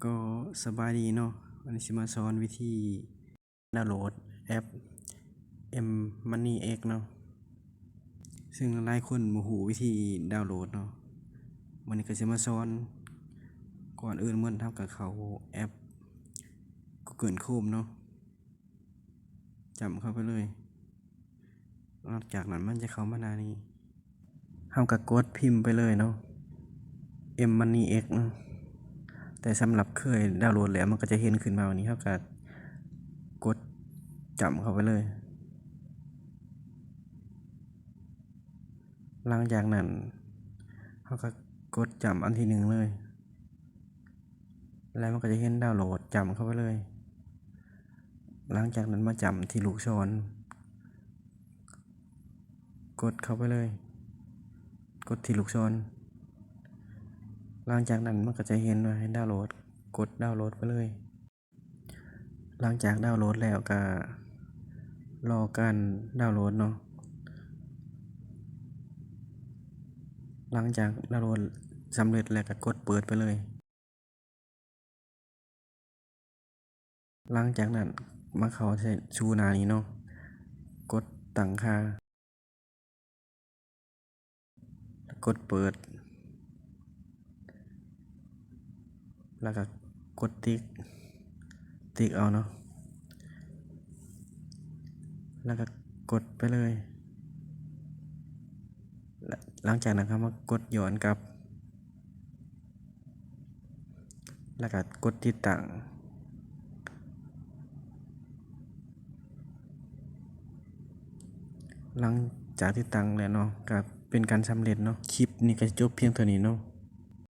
ກໍສະບາຍດີເນາະ, ວັນນີ້ຊິມາສອນວິທີດາວໂຫຼດແອັບ M Money X ເນາະ, ຊຶ່ງຫຼາຍຄົນບໍ່ຮູ້ວິທີດາວໂຫຼດເນາະ. ມື້ນີ້ກໍຊິມາສອນ, ກ່ອນອື່ນໝົດເຮົາກໍເຂົ້າແອັບ Google Chrome ເນາະ. ຈ້ຳເຂົ້າໄປເລີຍ. ຫຼັງຈາກນັ້ນມັນຈະເຂົ້າມາໜ້ານີ້, ເຮົາກໍກົດພິມໄປເລີຍເນາະ M Money X ເນາະ. ແຕ່ສຳລັບເຄີຍດາວໂຫຼດແລ້ວ ມັນກໍຈະເຫັນຂຶ້ນມາແບບນີ້, ເຮົາກໍກົດຈ້ຳເຂົ້າໄປເລີຍ. ຫຼັງຈາກນັ້ນເຮົາກໍກົດຈ້ຳອັນທີໜຶ່ງເລີຍ. ແລ້ວມັນກໍຈະເຫັນດາວໂຫຼດ, ຈ້ຳເຂົ້າໄປເລີຍ. ຫຼັງຈາກນັ້ນມາຈ້ຳທີ່ລູກສອນ, ກົດເຂົ້າໄປເລີຍ, ກົດທີ່ລູກສອນ. ຫຼັງຈາກນັ້ນມັນກໍຈະເຫັນວ່າໃຫ້ດາວໂຫຼດ, ກົດດາວໂຫຼດໄປເລີຍ. ຫຼັງຈາກດາວໂຫຼດແລ້ວກໍລໍການດາວໂຫຼດເນາະ. ຫຼັງຈາກດາວໂຫຼດສຳເລັດແລ້ວກໍກົດເປີດໄປເລີຍ. ຫຼັງຈາກນັ້ນມາເຂົ້າໃສ່ສູ່ໜ້ານີ້ເນາະ, ກົດຕັ້ງຄ່າ, ກົດເປີດ ແລ້ວກໍກົດຕິກ, ຕິກເອົາເນາະ, ແລ້ວກໍກົດໄປເລີຍ. ຫຼັງຈາກນັ້ນເຮົາມາກົດຍ້ອນກັບ ແລ້ວກໍກົດຕິດຕັ້ງ. ຫຼັງຈາກຕິດຕັ້ງແລ້ວເນາະ ກໍເປັນການສຳເລັດເນາະ. ຄລິບນີ້ກໍຈະຈົບພຽງເທົ່ານີ້ເນາະ.